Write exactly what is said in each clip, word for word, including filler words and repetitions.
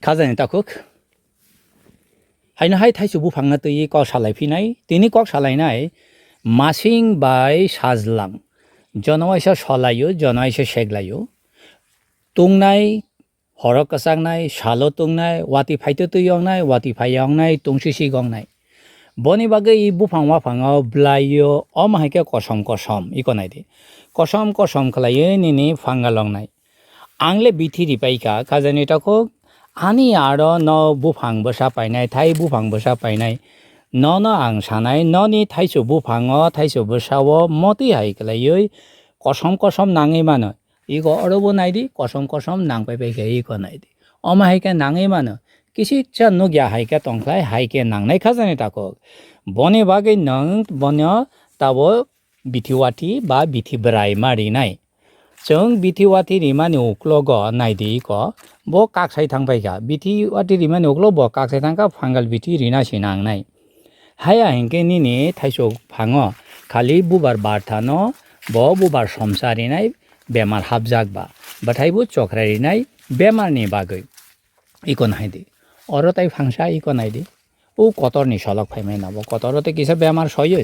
Khajani takhuk. Haino hai thaisu buphangno twi kok salai phinai, tini kok salainai masing bai sajlang. Jono waisa solaio, jono waisa seglaio. Tungnai, horo kwchaknai, salo tungnai, wati phaito twi yoknai, wati phai yoknai, tungsisi gongnai. Boni bagwi buphang waphango bwlaio, omo hai khe kosom kosom, iko nai di. Kosom kosom khlaiwi nini phangal wngnai. Ang le bithi ripai kha, khajani takhuk, ani aro no buphang bwsa painai, thai buphang bwsa painai. Nono ang sanai, noni thaisu buphango, thaisu bwsao motwi hai khlaiwi kosom kosom nangwi mano. Iko oro bo nai di, kosom kosom nang pai pai khe iko nai di. Omo hai khe nangwi mano. Kisisa nukya hai khe tongkhlai, hai khe nangnai khajani takhuk. Boni bagwi nwng bono tabo bithi wathi ba bithi bwrai ma rinai. Chwng bithi wathi rimani uklogo nai di iko, bo kaksai thang pai kha. Bithi wathi rimani uklogo bo kaksai thang kha, phangal bithi rina si nangnai. Haya hinkhe nini thaichuk phango khali bubar barthano bo bubar somsa rinai bemar hapjak ba, bwthai bo chokra rinai bemarni bagwi. Iko nai di. Oro tai phangsa iko nai di. O kotorni solok phaimai na bo. Kotoro tei kisa bemar soyo.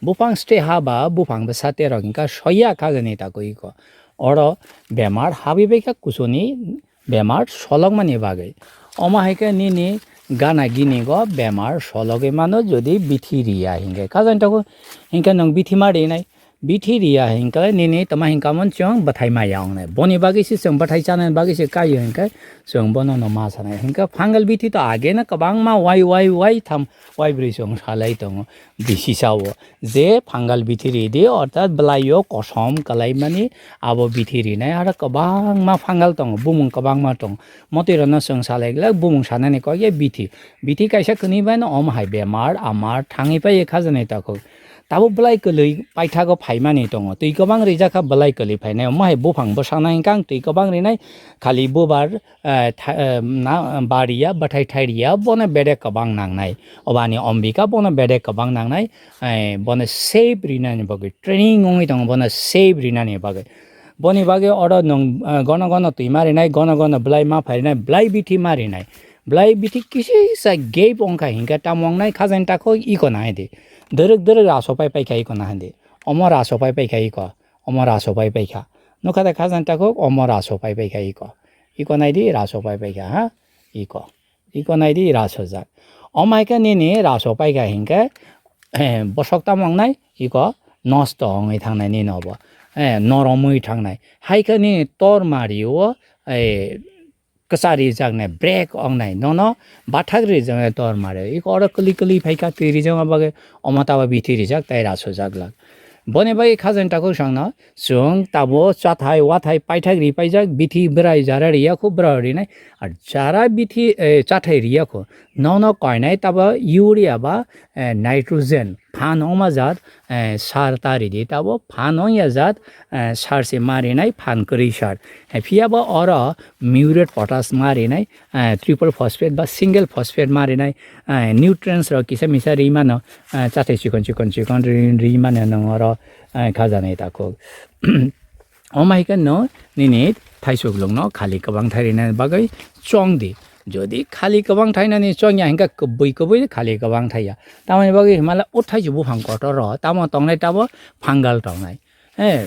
Buphang ste ha ba, buphang bwsa terok hinkha soya khajani takhuk iko. Oro bemar habwi bai kha kuchuni bemar solokmani bagwi. Omo hai khe nini gana gini go bemar sologwi mano jodi bithi riya hinkhe. Khajani takhuk hinkhe nwng bithi ma rinai. Bithi riya hinkhe nini tama hinkha mon chwng bwthai maya wngnai. Boni bagwi se chwng bwthai chanani bagwi se kaio hinkhe chwng bono no ma sanai. Hinkhe phangal bithi to age no kwbangma wai, wai, wai tham, wai bwrwi chwng salai tongo. Bisi sao je phangal bithi ridi, orthat bwlaio kosom kwlaimani abo bithi rinai aro kwbangma phangal tongo, bumung kwbangma tongo. Motwi rokno chwng salai glak bumung sanani kok ya bithi. Bithi kaisa kwnwi bai no omo hai bemar, amar thangwi pai khajani takhuk. Tabuk bwlai kwlwi paithago phaimani tongo. Twi kwbang rijak kha bwlai kwlwi phainai. Omo hai buphang bwsaknai hwnkhe ang twi kwbang rinai khali bubar, eh, tha-, eh, na, bariya, bwthai thairiya, bono bedek kwbang nangnai. Obani ombika bono bedek kwbang nangnai. Eh, bono shape rinani bagwi, training wngwi tongo bono shape rinani bagwi. Boni bagwi oro nwng, eh, gono gono twi ma rinai, gono gono bwlai ma phai rinai, bwlai bithi ma rinai. Bwlai bithi kisisa gap wngkha hinkhe tamo wngnai khajani takhuk iko nai di. Dwrwk dwrwk raso pai paikha iko nahandi. Omo raso pai paikha iko. Omo raso pai paikha. Nukha de khajani takhuk omo raso pai paikha iko. Iko nai di raso pai paikha ha. Iko. Iko nai di raso jak. Omo hai khe nini raso paikha hinkhe, eh, bosok tamo wngnai iko nosto wngwi thangnai nini obo. Eh, noromwi thangnai. Hai khe nini tor mario, eh, kwchari jaknai, break wngnai, nono bathak rijaknai tor mare. Iko oro kwlwi kwlwi phaikha twi rijakma bagwi omo tabo bithi rijak tei rasojak glak. Boni bagwi khajani takhuk songno chwng tabo chathai wathai paithak ri paijak, bithi bwrai jara riya kho bwra rinai. Ar jara bithi, eh, chathai riya kho nono koinai tabo urea ba, eh, nitrogen. Phan wngma jat, eh, sar ta ridi tabo, phan wngya jat, eh, sar se ma rinai, phan kwrwi sar. Eh, phiya bo oro muriate potash ma rinai, eh, triple phosphate ba single phosphate ma rinai, eh, nutrients rok kisa misa ri mano, eh, chathai chikon chikon chikon ri, ri mano nwng oro, eh, khajanai takhuk. Omo hai khe no nini thaichuk lungno khali kwbang thai rina bagwi chong di. Jodi khali kwbang thainani chongya hinkhe kwbwi kwbwi khali kwbang thaiya. Tamoni bagwi himala o thaichuk buphang kotor ro tamo tongnai tabo phangal tongnai. He,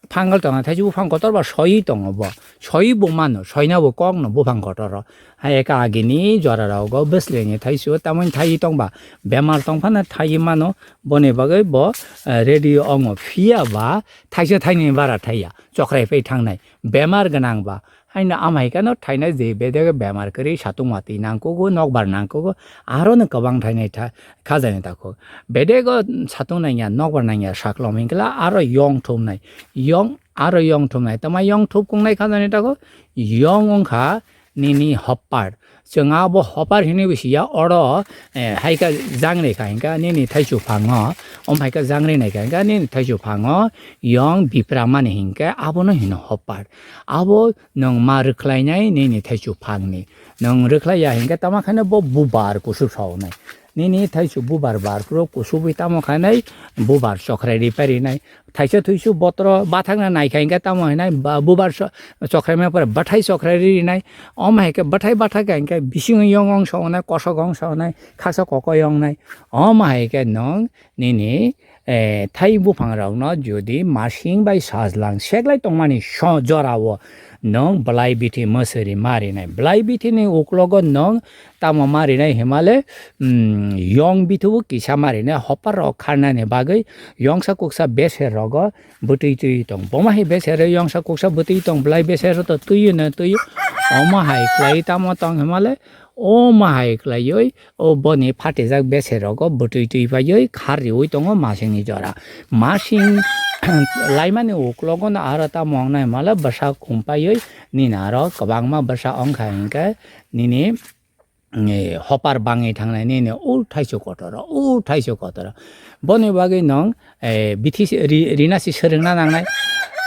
phangal tongnai thaichuk buphang kotor ba soi tongo bo. Soi bo mano, soina bo kok no buphang kotor ro. Hai eka agini jora rogo bwsle ni thaisu tamoni thai tongba bemar tongphano thai mano boni bagwi bo, eh, ready ongo phiya ba thaisa thaini bara thaiya chokrai pai thangnai bemar gwnang ba haino amai kano thainai je bedege bemar kwrwi satung watwi nangkugo nokbar nangkugo aro no kwbang thainai tha khajaini takhuk bedego satung nangya nokbar nangya saklom hinkla aro yong thumnai yong aro yong thumnai tama yong thup kungnai khajaini takhuk yong wngkha nini hopar. Chwng abo hopar hinwi bo siya, oro, eh, hai khe jangri kha hinkhe nini thaichuk phango, omo hai khe jangri nai kha hinkhe nini thaichuk phango yong bipra mani hinkhe abono hino hopar. Abo nwng ma rwkhlainai nini thaichuk phangni. Nwng rwkhlaiya hinkhe tamo khaino bo bubar kusu saunai. Nini thaisu bubar bar phuru kusubwi tamo khainai, bubar chokrai ri pairinai. Thaisa thuisu botoro bathakna naikha hinkhe tamo hinai, ba-, bubar cho-, chokrai ma pore bathai chokrai ri rinai. Omo hai khe bathai bathakha hinkhe bisingo yong ong songnai, kosok ong songnai, khasa koko yongnai. Omo hai khe nwng nini, eh, thai buphangrokno jodi masing bai sajlang seklai tongmani so-, jorao nwng belai bithi mwswrwi ma rinai. Belai bithini uklogo nwng tamo ma rinai himale, mm, yong bithibo kisa ma rinai hopar rok kharnani bagwi yongsa kuksa beser rogo bwtwi twi tong. Bomo hai beser yongsa kuksa bwtwi tong belai beser to twi no twi. Omo hai khlai tamo tong himale, omo hai khlaiwi o boni phatijak beser rogo bwtwi twi paiwi khar riwi tongo masingni jora. Masing laimani uklogo no aro tamo wngnai himale bwsa kumpaiwi nini aro kwbangma bwsa wngkha hinkhe nini, eh, hopar bangwi thangnai nini o thaisu kotor o, o thaisu kotor o. Boni bagwi nwng, eh, bithi se ri-, rina se swrwngna nangnai.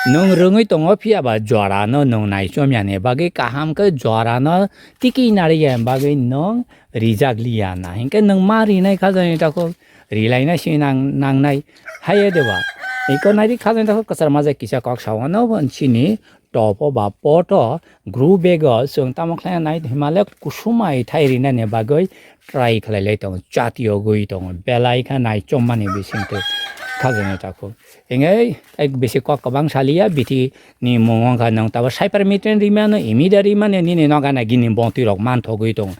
Nwng rwngwi tongo phiya ba jora no nwng naichomya ni bagwi kaham khe jora no tiki nariya bagwi nwng rijak liya na. Hinkhe nwng ma rinai kha jani takhuk rilaina se nang-, nangnai. Haiya de ba. Iko nai ri kha jani takhuk kwchar majai kisa kok sa o no bo chini top o ba pot o group bag o chwng tamo khlai nai himale kusumai thai rinani bagwi try khlai lai tongo, chati yogwi tongo, belai kha naichom mani bising twi kha jani takhuk. Hinkhe tai bisi kok kwbang saliya bithi ni mung wngkha nwng tabo cypermethrin rimano, imida rimano, nini noga na gini bongtwi rok manthogwi tongo.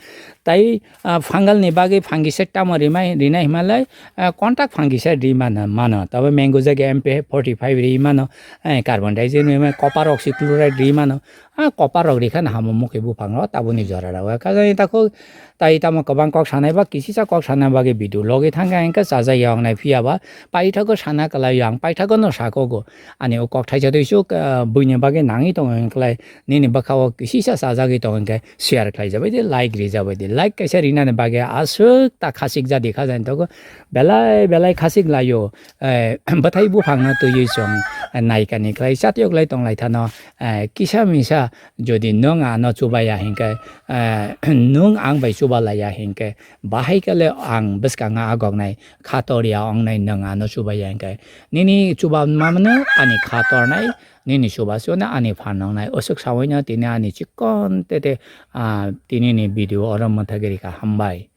Tai, ah, fungal ni bagwi fungicide tamo rimai, rinai himalai, ah, contact fungicide ri mano, mano. Tabo mango jaga M P forty five ri mano, eh, carbon dioxide ri mano, copper oxychloride ri mano. Ah, copper rok ri khana hamo mukhi buphang rok taboni jora rok. Kajani takhuk tai tamo kwbang kok sanai ba kisisa kok sana bagwi video logi thangkha hinkhe chajak ya wngnai phiya ba paithago sana kwlai yang paithago no sakogo. Ani o kok thaisa twi suk, ah, buini bagwi nangwi tongo hinkhlai nini bwkha o kisisa chajagwi tongo hinkhe share khlai jabai di, like ri jabai di. Like kaisa rinani bagwi aswk ta khasik jadi kha jani tongo. Belai belai khasik laio, eh, bwthai buphangno twiwi chwng, eh, naikani khlai chatiyok lai tong lai thano, eh, kisa misa jodi nwng ano chubaya hinkhe, eh, nwng ang bai chuba laiya hinkhe, bahai kale ang bwskango agoknai khatorya ongnai nwng ano chubaya hinkhe. Nini chuba mamano ani khatornai, nini chuba chuno ani phan wngnai. Aswk saui no tini ani chikon tete, ah, tini ni video oro mwthagwi rikha. Hambai.